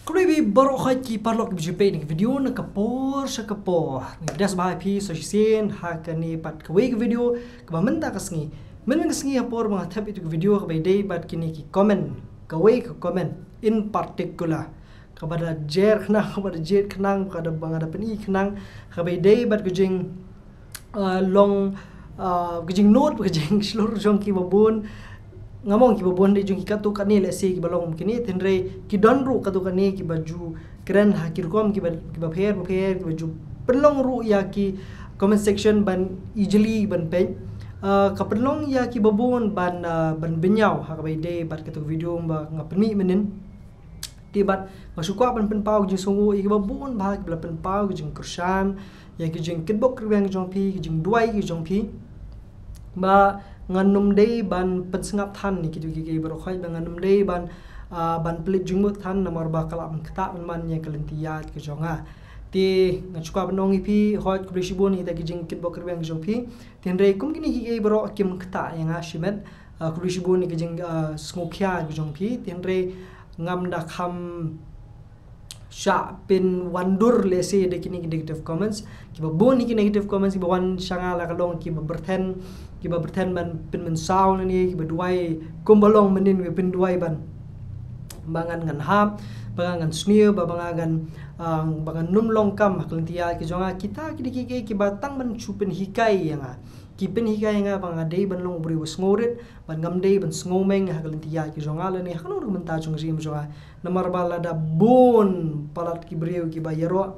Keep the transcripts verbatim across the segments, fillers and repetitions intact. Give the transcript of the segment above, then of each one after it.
Khublei baroh khoit ki paralok ba ju peit ïa kane ka video na ka por sha ka por. Ngi bdes bha ïa phi sa shisien ha kane pat kawei ka video kaba mynta ka sngi. Mynta ka sngi ha por ba nga thep ïa ka video kaba ïadei bad kine ki comment. Kawei ka comment in particular kaba da jer khnang, kaba da jer khnang, kaba da, ba nga da pyni khnang, kaba ïadei bad ka jing, uh, long, uh, ka jingnote, ka jingshlur jong kiba bun. Ngam ong kiba bun, dei jong ki katto katne, lehse kiba long kine, hynrei ki don ruh katto katne kiba ju kren ha ki rukom kiba, kiba pher bapher, kiba ju pynlong ruh ïa ki comment section ban ijli ban peit. Uh, ka pynlong ïa kiba bun ban, uh, ban bynñiaw ha kaba ïadei bad kato ka video ba nga pynmih mynnin. Te bad nga shu kwah ban pynpaw ka jingsngewnguh ïa kiba bun bha kiba la pynpaw ka jingkyrshan ïa ka jingkitbok kyrwiang ka jong phi, ka jingduwai ka jong phi. Ba ngan ym dei ban pynsngap than ïa kito kiei kiei baroh khoit, ba ngan ym dei ban, ah, ban pynleit jingmut than namar ba ka lah ban ktah ban man ïa ka lynti ïaid ka jong nga. Te nga shu kwah ban ong ïa phi, hooid khublei shibun ïa kita ki jingkitbok kyrwiang ka jong phi. Te hynrei kum kine kiei kiei baroh kim ktah ïa nga shimet. Ah, khublei shibun ïa ka jing, ah, sngewkhia ka jong phi. Te hynrei ngam da kham shah pynwandur lehse da kine ki negative comments. Kiba bun ïa ki negative comments kiba wan sha nga la ka long kiba byrthen, kiba byrthen ban pynmynsaw lane kiba duwai kumba long mynnin, kiba pynduwai ban ba ngan, ngan hap, ba nga ngan sniew, ba, ba nga ngan, ah, ba ngan ym long kam ha ka lynti ïaid ka jong nga. Kita ki dei kiei kiei kiba tang ban shu pynhikai ïa nga. Ki pynhikai ïa nga ba nga dei ban long u briew ba sngewrit, bad ngam dei ban sngewmeng ha ka lynti ïaid ka jong nga lane ha kano ruh ka bynta jong ka jingim jong nga. Namar ba lada bun palat ki briew kiba ïaroh,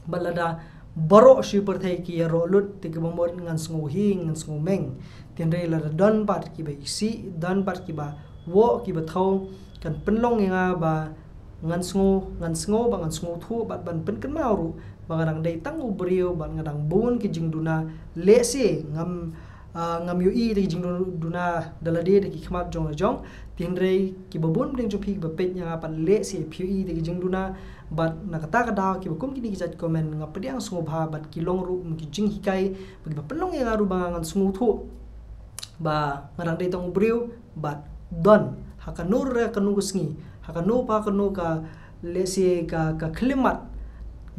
bad lada baroh shi pyrthei ki ïaroh lut, te kaba mut ngan sngewhing, ngan sngewmeng. Te hynrei lada don pat kiba isih, don pat kiba woh, kiba thew, kan pynlong ïa nga ba ngan sngew, ngan sngew, ba ngan sngewthuh, bad ban pynkynmaw ruh ba nga dang dei tang u briew, bad nga dang bun ki jingduna. Lehse ngam, ah, ngam ïohi ïa ki jingduna da lade da ki khmat jong la jong. Te hynrei kiba bun pdeng jong phi kiba peit ïa nga pat lehse phi ïohi ïa ki jingduna. Bad na kata ka daw kiba kum kine ki jait comment nga pdiang sngewbha bad ki long ruh kum ki jinghikai ba kiba pynlong ïa nga ruh ba nga ngan sngewthuh ba nga dang dei tang u briew. Bad don ha kano ruh kano ka sngi, ha kano pa kano ka, lehse ka, ka khyllipmat,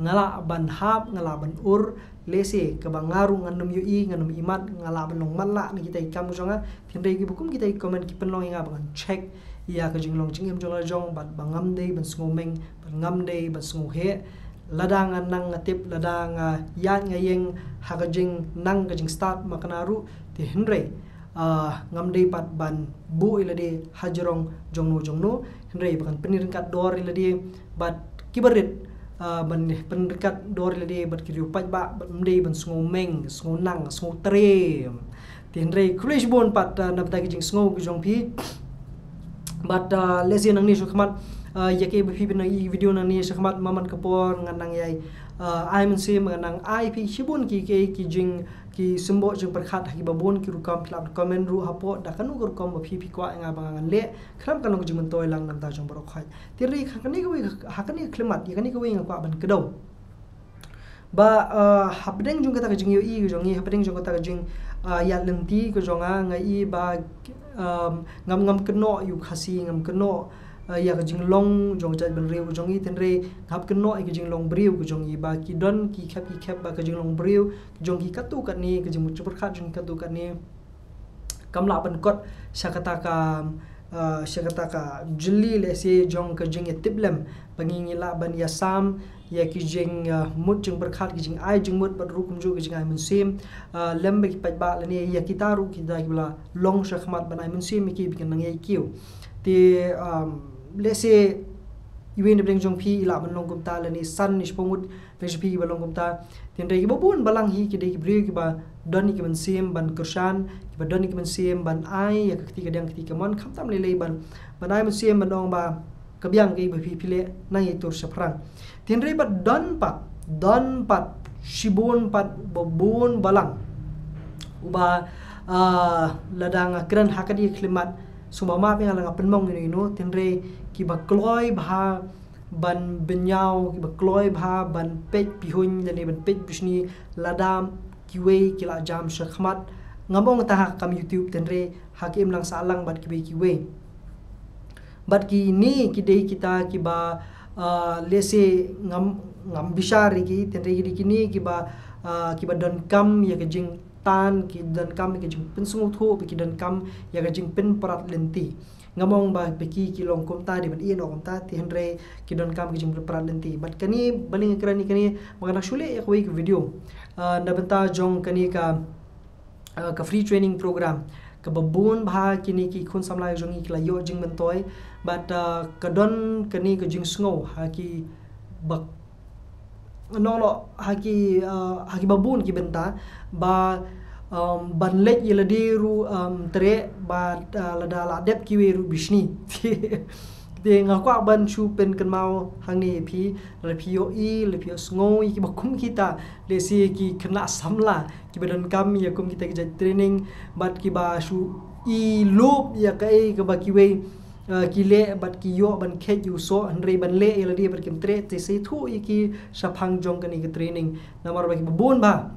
nga lah ban hap, nga lah ban ur, lehse kaba nga ruh ngan ym ïohi, ngan ym imat, nga lah ban long matlah na kita ki kam ka jong nga. Te hynrei kiba kum kita ki comment ki pynlong ïa nga ba ngan check ïa ka jinglong jingim jong la jong, bad ba ngam dei ban sngewmeng, bad ngam dei ban sngewheh. Lada nga nang nga tip, lada nga ïaid nga ïeng ha ka jingnang ka jingstad makna ruh, te hynrei, ah, ngam dei pat ban buh ïa lade ha jrong jongno jongno, hynrei ba ngan pynryngkat dor ïa lade bad kiba rit, ah, ban pynryngkat dor ïa lade bad ki riewpaidbah, bad ym dei ban sngewmeng, sngewnang, sngewtrei. Te hynrei khublei shibun pat, ah, na bynta ki jingsngew ki jong phi. Bad, ah, lehse nangne shakhmat, ah, ïa kiba phi phin ïohi video nangne shakhmat, man man ka por ngan nang ïai, ah, ai mynsiem, ngan nang ai phi shibun ki, ki, ki jing, ki symboh jingpyrkhat ha kiba bun ki rukom. Phi lah ban comment ruh hapoh da kano ka rukom ba phi, phi kwah ïa nga ba ngan leh, khnang ba kan long ka jingmyntoi lang na bynta jong baroh khoit. Te hynrei ha kane kawei, ha kane ka khyllipmat, ïa kane kawei nga kwah ban kdew. Ba, ah, hapdeng jong kata ka jingïohi ka jong ngi, hapdeng jong kata ka jing, ah, ïaid lynti ka jong nga, nga i ba, um, ngam, ngam kynnoh ïa u Khasi, ngam kynnoh, ah, ïa ka jinglong jong ka jaitbynriew ka jong ngi, te hynrei nga hap kynnoh ïa ka jinglong briew ka jong ngi, ba ki don ki khep ki khep ba ka jinglong briew ka jong ki katto katne, ka jingmut jingpyrkhat jong ki katto katne kam lah ban kot sha kata ka, ah, sha kata ka jylli lehse jong ka jingïatiplem, ba ngi, ngi lah ban ïasam ïa ki jing, ah, mut jingpyrkhat, ki jingai jingmut, bad ruh kumjuh ki jingai mynsiem, ah, lem bad ki paidbah lane ïa kita ruh kita kiba la long shakhmat, ban ai mynsiem ïa ki ba kin nang ïai kiew. Te, um, lehse iwei na pdeng jong phi i lah ban long kumta lane san ne shiphew ngut pdeng jong phi kiba long kumta. Te hynrei kiba bun balang hi ki dei ki briew kiba don ïa ki mynsiem ban kyrshan, kiba don ïa ki mynsiem ban ai ïa ka kti kadiang kti kamon, khamtam lei lei ban, ban ai mynsiem ban ong ba ka biang kaei ba phi, phi leh, nang ïai tur shaphrang. Te hynrei pat don pat, don pat shibun pat ba bun balang uba, ah, lada nga kren ha kane ka khyllipmat, sngewbha map ïa nga lada nga pynmong ïano ïano, te hynrei kiba kloi bha ban bynñiaw, kiba kloi bha ban peit pihuiñ lane ban peit bishni lada kiwei ki la jam shakhmat. Ngam ong tang ha ka kam YouTube, te hynrei ha ka imlang sahlang bad kiwei kiwei. Bad kine ki dei kita kiba, Uh, lehse ngam ngam bishar ïa ki, tynrai ki dei kine kiba uh, kiba donkam ïa ka jingtan, ki donkam ïa ka jingpynsngewthuh, ki donkam ïa ka jingpynparat lynti. Ngam ong ba phi ki ki long kumta, dei ban ïeh noh kumta, tynrai ki donkam ka jingpynparat lynti. Bad kane, balei nga kren ïa kane, ba nga dang shu leh ïa kawei ka video. Uh, na bynta jong kane ka uh, ka free training program, kaba bun bha kine ki khun samla jong ngi ki la ïoh jingmyntoi. Bad uh, ka don kane ka jingsngew ha ki ba nong lo ha ki uh, ha kiba bun ki bynta ba um, ban leit ïa lade ruh um, treh bad uh, lada la dep kiwei ruh bishni. Te nga kwah ban shu pynkynmaw hangne ïa phi, lada phi ïohi, lada phi ïohsngew ïa kiba kum kita, lehse ki khynnah samla kiba donkam ïa kum kita ki jait training, bad kiba shu i lup ïa kaei kaba kiwei uh, ki leh, bad ki ïoh ban kheit ïa u soh, hynrei ban leh ïa lade bad kim treh, te sa ïathuh ïa ki shaphang jong kane ka training. Namar ba kiba bun bha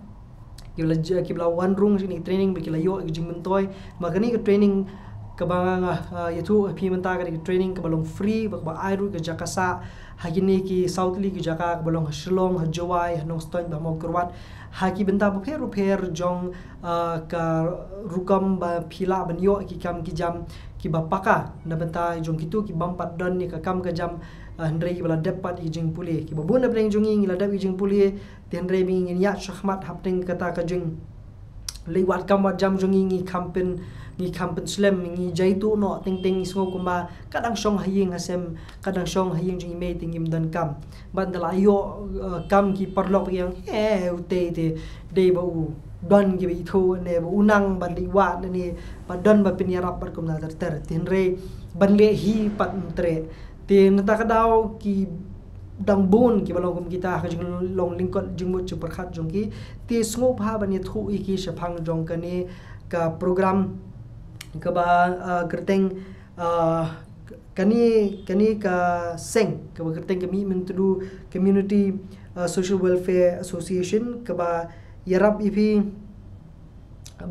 kiba la j-, kiba la wan rung sha kane ka training, ba ki la ïoh ïa ka jingmyntoi. Ma kane ka training kaba nga, uh, ïathuh ha phi mynta, kane ka training kaba long free, ba kaba ai ruh ka jaka sah ha kine ki saw tylli ki jaka, kaba long ha Shillong, ha Jowai, ha Nongstoiñ bad ha Mawkyrwat. Ha ki bynta bapher bapher jong uh, ka rukom ba phi lah ban ïoh ki kam ki jam kiba paka na bynta jong kito ki bym pat don ïa ka kam ka jam, uh, hynrei kiba la dep pat ïa ki jingpule. Kiba bun na pdeng jong ngi ngi la dep ïa ki jingpule, te hynrei ba ngin ïaid shakhmat hapdeng kata ka jing leit wad kam wad jam jong ngi, ngi kham pyn, ngi kham pynslem, ngi jaituh noh teng teng, ngi sngew kumba ka dang shong ha ïing ha sem, ka dang shong ha ïing jong i mei te ngim don kam. Bad ynda la ïoh uh, kam ki paralok ba ki ong, eh, utei te dei ba u don kiba ithuh ne ba u nang ban leit wad ne ba don ba pynïarap bad kumta ter ter. Te hynrei ban leh hi pat ym treh. Te na kata ka daw ki dang bun kiba long kum kita ha ka jinglong lyngkot jingmut jingpyrkhat jong ki. Te sngewbha ban ïathuh ïa ki shaphang jong kane ka program kaba uh, kyrteng uh, kane, kane ka seng kaba kyrteng ka Mihmyntdu Community uh, Social Welfare Association, kaba ïarap ïa phi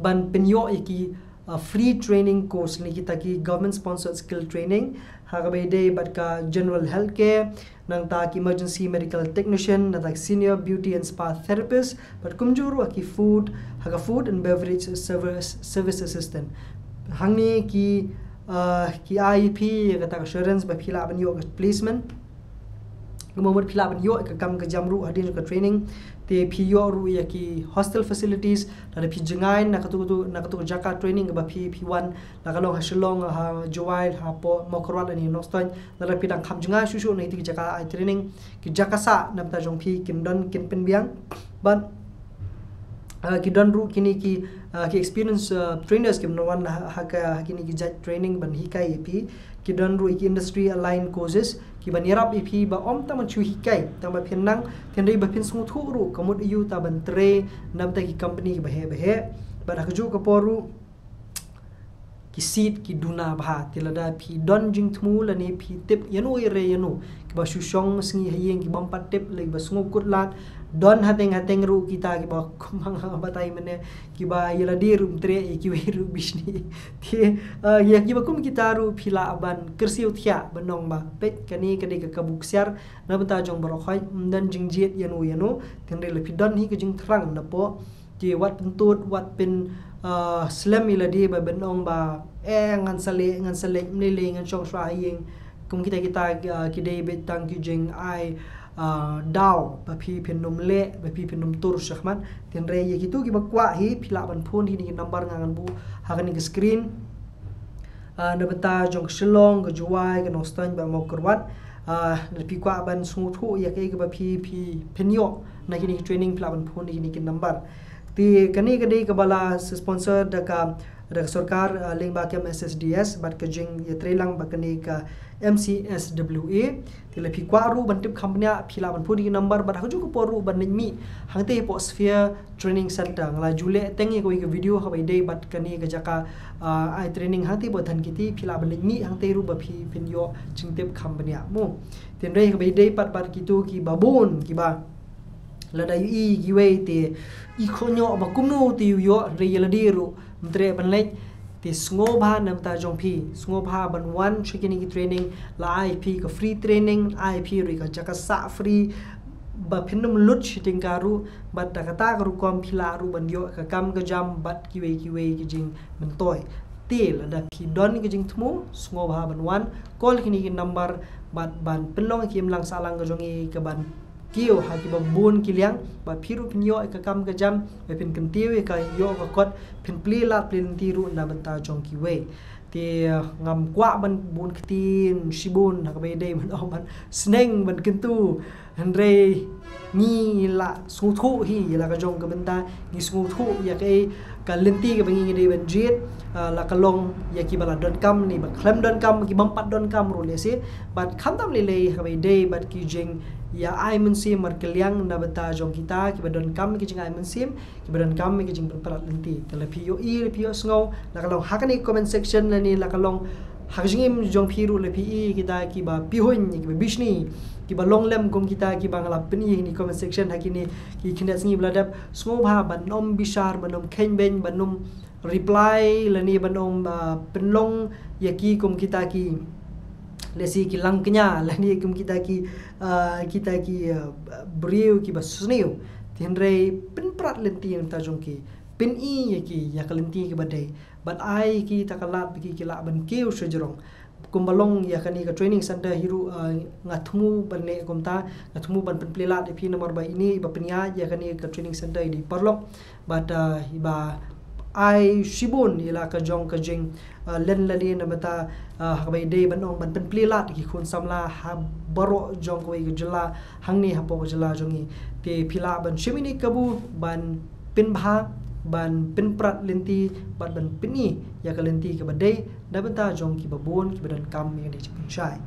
ban pynïoh ïa ki uh, free training course ne kita ki government sponsored skill training, ha kaba ïadei bad ka general healthcare, nangta ki emergency medical technician, nangta ki senior beauty and spa therapist, bad kumjuh ruh ha ki food, ha ka food and beverage service, service assistant. Hangne ki uh, ki ai ïa phi ïa kata ka assurance ba phi lah ban ïoh ka placement. Kumba mut phi lah ban ïoh ka kam ka jam ruh hadien ka training. Te phi ïoh ruh ïa ki hostel facilities, lada phi jngai na katu katu, na katu ka jaka training kaba phi, phi wan, la ka long ha Shillong, ha Jowai, hapoh Mawkyrwat lane Nongstoiñ, lada phi dang kham jngai shuh shuh na kiti ki jaka ai training, ki jaka sah na bynta jong phi kin don, kin pynbiang. Bad uh, ki don ruh kine ki uh, ki experience uh, trainers kim wan ha, ha ka, ha kine ki jait training ban hikai ïa phi. Ki don ruh ki industry aligned courses kiban ïarap ïa phi ba ym tang ban shu hikai, tang ba phin nang, hynrei ba phin sngewthuh ruh ka mut aïu ta ban trei na bynta ki company kiba heh ba heh. Bad ha kajuh ka por ruh ki seat ki duna bha. Te lada phi don jingthmu lane phi tip ïano ïa re ïano kiba shu shong sngi ha ïing, ki bym pat tip lane kiba sngewkut lad, don hateng hateng ruh kita kiba kumba nga batai mynne, kiba ïa lade ruh ym treh, ïa kiwei ruh bishni. Te uh, ïa kiba kum kita ruh phi lah ban kyrsiew thiah ban ong ba peit kane ka dei ka kabu ksiar na bynta jong baroh khoit, ym don jingjied ïano ïano. Te hynrei lada phi don hi ka jingthrang napoh, te wat pyntud, wat pyn uh, slem ïa lade ba ban ong ba eh ngan sa leh, ngan sa leh, ym lei lei, ngan shong shuwa ha ïing. Kum kita kita uh, ki dei beit tang ki jingai uh, daw ba phi phin ym leh, ba phi phin ym tur shakhmat. Te hynrei ïa kito kiba kwah hi phi lah ban phone hi na ki number nga ngan buh ha kane ka screen. Uh, na bynta jong ka Shillong, ka Jowai, ka Nongstoiñ bad Mawkyrwat. Uh, lada phi kwah ban sngewthuh ïa kaei kaba phi, phi phin ïoh na kine ki training, phi lah ban phone na kine ki number. Te kane ka dei kaba la sponsor da ka, da ka sorkar uh, lyngba ka M S S D S bad ka jingïatreilang bad kane ka M C S W A. Te lada phi kwah ruh ban tip kham bniah, phi lah ban phone na ki number bad ha kajuh ka por ruh ban leit mih hangtei hapoh Sphere Training Center. Nga la ju leh teng ïa kawei ka video ha kaba ïadei bad kane ka jaka uh, ai training hangtei hapoh Dhankheti, phi lah ban leit mih hangtei ruh ba phi phin ïoh jingtip kham bniah mo. Te hynrei ha kaba ïadei pat bad kito kiba bun kiba lada ïohi kiwei te i khot ñiuh ba kumno te ïoh, hynrei ïa lade ruh ym treh ban leit. Te sngewbha na bynta jong phi, sngewbha ban wan sha kine ki training, la ai phi ka free training, ai phi ruh ka jaka sah free, ba phin ym lut shi tyngka ruh, bad da kata ka rukom phi lah ruh ban ïoh ka kam ka jam bad kiwei kiwei ki jingmyntoi. Te lada phi don ka jingthmu, sngewbha ban wan call kine ki number bad ban pynlong ki imlang sahlang ka jong ngi ka ban kiew ha kiba bun ki liang, ba phi ruh phin ïoh ka kam ka jam, ba phin kyntiew ïa ka ïoh ka kot, phin plie lad plie lynti ruh na bynta jong kiwei. Te ngam kwah ban bun ktien shibun ha kaba ïadei ban ong ban sneng ban kyntu, hynrei ngi la sngewthuh hi ïa la ka jong ka bynta, ngi sngewthuh ïa kaei ka lynti kaba ngi ngi dei ban jied, ah, la ka long ïa kiba la donkam ne ba khlem donkam, ki bym pat donkam ruh lehse. Bad khamtam lei lei ha kaba ïadei bad ki jingïa ai mynsiem markylliang na bynta jong kita kiba donkam ki jingai mynsiem, kiba donkam ki jingpynprat lynti. Te la phi ïohi, la phi ïohsngew, la ka long ha kane comment section lane la ka long ha ka jingim jong phi ruh, la phi i kita kiba pihuiñ, kiba bishni, kiba long lem kum kita kiba nga la pyni ha kine comment section ha kine ki khyndiat sngi ba la dep. Sngewbha ban ym bishar, ban ym kheiñ beiñ, ban ym reply lane ban ym, ah, pynlong ïa ki kum kita ki, lehse ki langkñia lane kum kita ki, ah, kita ki, ah, briew kiba sniew. Te hynrei pynprat lynti na bynta jong ki, pyni ïa ki ïa ka lynti kaba dei, bad ai ki ta ka lad ba ki ki lah ban kiew shajrong. Kumba long ïa kane ka training center hi ruh, ah, nga thmu ban leh kumta, nga thmu ban pynplie lad ïa phi namar ba ine iba pynïaid ïa kane ka training center i dei paralok. Bad, ah, iba ai shibun ïa la ka jong ka jing, ah, len lane na bynta, ah, ha kaba ïadei ban ong ban pynplie lad ïa ki khun samla ha baroh jong kawei ka jylla hangne hapoh ka jylla jong ngi. Te phi lah ban shim ine i kabu ban pynbha, ban pynprat lynti bad ban pyni ïa ka lynti kaba dei na bynta jong kiba bun kiba donkam ïa kane ka jingpynshai.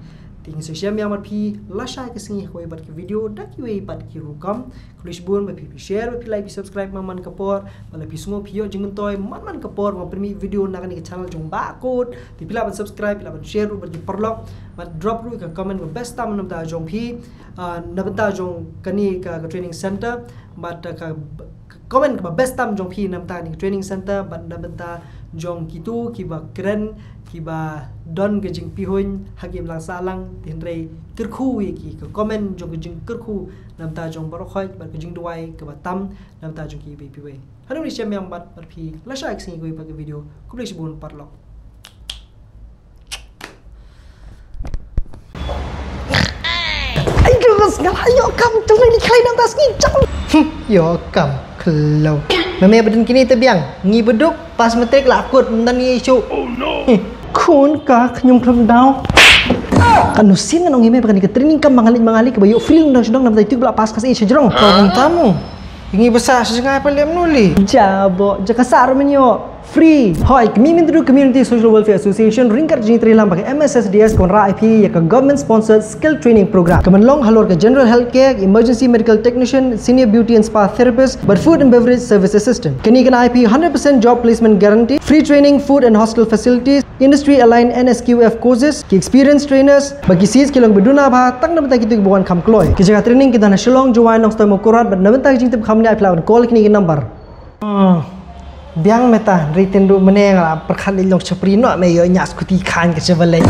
Te ngin sa ïashem biang bad phi lashai ka sngi ha kawei pat ka video da kiwei pat ki rukom. Khublei shibun ba phi, phi share, ba phi like, phi subscribe man man ka por. Ba la phi sngew phi ïoh jingmyntoi man man ka por ba nga pynmih video na kane ka channel jong Bah Kut, te phi lah ban subscribe, phi lah ban share ruh bad ki paralok. Bad drop ruh ka comment ba best tam na bynta jong phi, ah, na bynta jong kane ka, ka training center. Bad, ah, ka, ka comment kaba best tam jong phi na bynta kane ka training center bad na bynta jong kito kiba kren, kiba don ka jingpihuiñ ha ki imlang sahlang. Te hynrei kyrkhu ïa ki, ka comment jong ka jingkyrkhu na bynta jong baroh khoit bad ka jingduwai kaba tam na bynta jong kiwei pa kiwei. Haduh ngin ïashem biang bad, bad phi lashai ka sngi ha kawei pat ka video. Khublei shibun paralok. Ai, terus ngal ayo kam tu ni khlei nang tas ngi jam. Hmm, ïoh kam khlaw. Mame ba don kine te biang, ngi ba duk pass matric la kut, ym don ngi ïa shuh. Hmm. Khun ka khñium khlem daw. Kan nusin ngan ong ïa me ba kane ka training kam ma nga leit ma nga leit kaba ïoh free lyngdoh sha dong, namar ïa tu ba la pass ka sa ïa shajrong. Ka ong tam mo. Ngi ba sah sha jngai pa lem nu li. Jabo, jaka sah ruh men ïoh. Free. Hoi, kmie Myntdu Community Social Welfare Association ryngkat ka jingïatreilang bad ka M S S D S ka wanrah ïa phi ïa ka government sponsored skill training program. Ka ban long halor ka general healthcare, emergency medical technician, senior beauty and spa therapist, bad food and beverage service assistant. Kane kan ai ïa phi hundred percent job placement guarantee, free training, food and hostel facilities, industry aligned N S Q F courses, ki experienced trainers, bad ki seats ki long ba duna bha, tang na bynta kito kiba wan kham kloi. Ki jaka training ki don ha Shillong, Jowai, Nongstoiñ, Mawkyrwat, bad na bynta ki jingtip kham nia phi lah ban call kine ki number. Hmm. Biang mynta, hynrei tynduh mynne nga la pyrkhat leit long shapri noh, me ïoh ñiah scooty khain ka Chevrolet.